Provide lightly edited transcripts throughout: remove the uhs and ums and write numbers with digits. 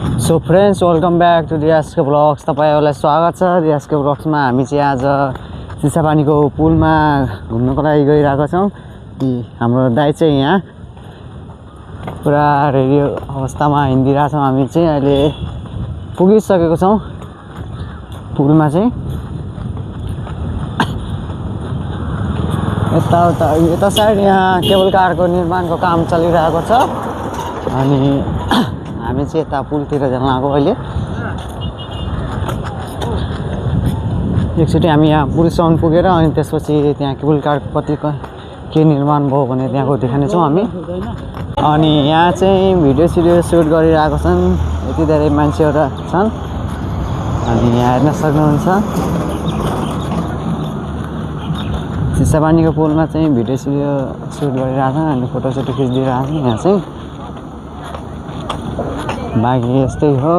So friends welcome back to रियासको ब्लग्स। तपाईँहरूलाई स्वागत छ रियासको ब्लग्समा। हामी चाहिँ आज चिसापानीको पुलमा घुम्नको लागि गइरहेको छौँ। हाम्रो दाइ चाहिँ यहाँ पुरा रेडी अवस्थामा हिँडिरहेछौँ। हामी चाहिँ अहिले पुगिसकेको छौँ पुलमा चाहिँ। यता साइड यहाँ केबल कारको निर्माणको काम चलिरहेको छ अनि हामी चाहिँ यता पुलतिर जान आएको अहिले। एकचोटि हामी यहाँ पुलसम्म पुगेर अनि त्यसपछि त्यहाँ केबल कारको कति के निर्माण भयो भने त्यहाँको देखाउनेछौँ हामी। अनि यहाँ चाहिँ भिडियो सुट गरिरहेको छन्, यति धेरै मान्छेहरू छन् अनि यहाँ हेर्न सक्नुहुन्छ। चिसापानीको पुलमा चाहिँ भिडियो सुट गरिरहेको छन् अनि फोटोसोटो खिचिदिइरहेको छन्। यहाँ चाहिँ बाँकी यस्तै हो।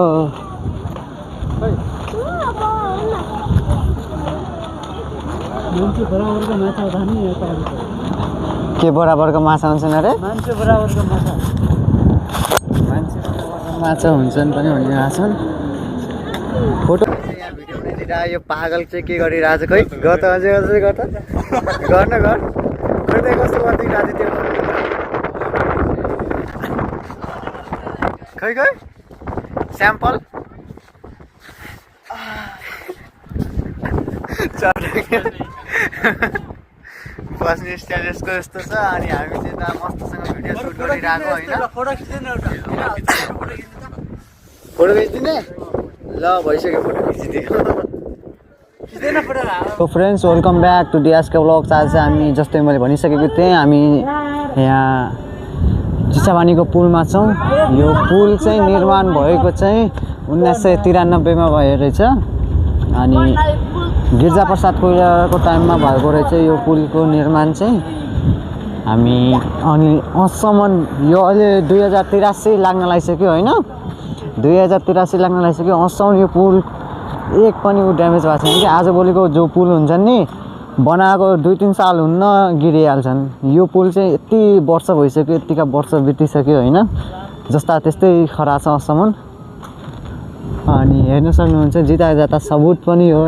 के बराबरको माछा हुन्छन् अरे? मान्छे बराबरको माछा हुन्छन् पनि भनिरहेको छन्। फोटो यहाँ भिडियो बनाइदिएर यो पागल चाहिँ के गरिरहेछ? खै गत अझै गत गर्न गर खोइ कस्तो गरिदिइरहेको थियो खै खै स्याम्पल बस्ने स्टाइल यसको यस्तो छ। अनि हामी चाहिँ यता मस्तसँग भिडियो सुट गरिरहेको होइन। फोटो खिचिदिने ल भइसक्यो, फोटो खिचिदियो। फ्रेन्ड्स वेलकम ब्याक टु डियासको ब्लग्स। आज चाहिँ हामी जस्तै मैले भनिसकेको थिएँ हामी यहाँ चिसापानीको पुलमा छौँ। यो पुल चाहिँ निर्माण भएको चाहिँ 1993 मा भयो रहेछ अनि गिरिजाप्रसाद कोइरालाको टाइममा भएको रहेछ यो पुलको निर्माण चाहिँ। हामी अनि अझसम्म यो अहिले 2083 लाग्न लागिसक्यो होइन, 2083 लाग्न लागिसक्यो। अझसम्म यो पुल एक पनि ड्यामेज भएको छैन कि। आजभोलिको जो पुल हुन्छन् नि बनाएको 2-3 साल हुन्न गिरिहाल्छन्। यो पुल चाहिँ यति वर्ष भइसक्यो, यतिका वर्ष बितिसक्यो होइन, जस्ता त्यस्तै खरा छ अझसम्म। अनि हेर्न सक्नुहुन्छ जिता जाता सबुत पनि हो,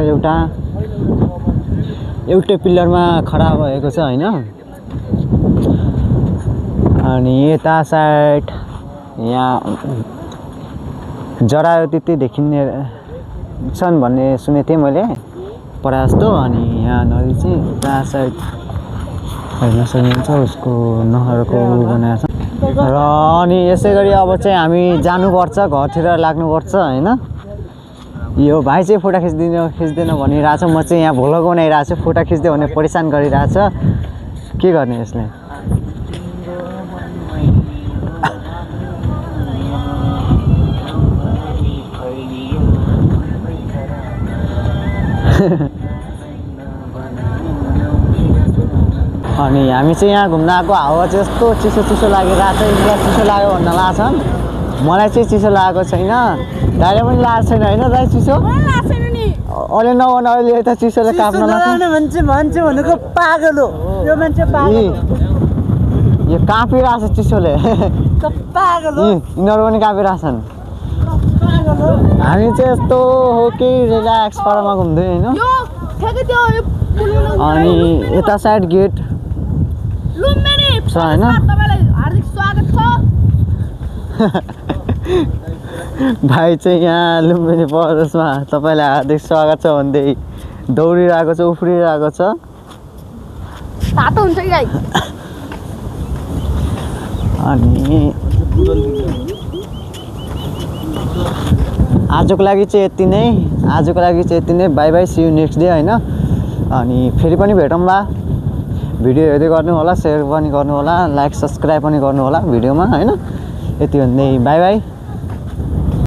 एउटै पिलरमा खडा भएको छ होइन। अनि यता साइड यहाँ जरायती देखिने छन् भन्ने सुनेको थिएँ मैले पढा जस्तो। अनि यहाँ नदी चाहिँ यता साइड हेर्न सक्नुहुन्छ उसको नहरको बनाएको छ। र अनि यसै गरी अब चाहिँ हामी जानुपर्छ, घरतिर लाग्नुपर्छ होइन। यो भाइ चाहिँ फोटो खिच्दैन भनिरहेछ, म चाहिँ यहाँ भ्लग बनाइरहेको छु। फोटो खिच्दै भने परेशान गरिरहेछ, के गर्ने यसले। अनि हामी चाहिँ यहाँ घुम्न आएको, हावा चाहिँ यस्तो चिसो लागिरहेको छ। यसलाई चिसो लाग्यो भन्न लाग्छ, मलाई चाहिँ चिसो लागेको छैन, दाइले पनि लागेको छैन होइन। दाइ चिसो अहिले नभन, अहिले यता चिसोले काप्न लाग्छ। मान्छे भनेको पागल हो यो मान्छे, पागल यो काँपिरहेछ चिसोले पागल हो। यिनीहरू पनि काँपिरहेछन्। हामी चाहिँ यस्तो हो कि रिल्याक्स पारामा घुम्दै होइन। अनि यता साइड गेट छ होइन। भाइ चाहिँ यहाँ लुम्बिनी परेसमा तपाईँलाई हार्दिक स्वागत छ भन्दै दौडिरहेको छ, उफ्रिरहेको छ। अनि आजको लागि चाहिँ यति नै। Bye bye, see you next day होइन। अनि फेरि पनि भेटौँला। भिडियो हेर्दै गर्नु होला, सेयर पनि गर्नु होला, लाइक सब्सक्राइब पनि गर्नु होला भिडियोमा होइन। यति भन्दै बाई बाई।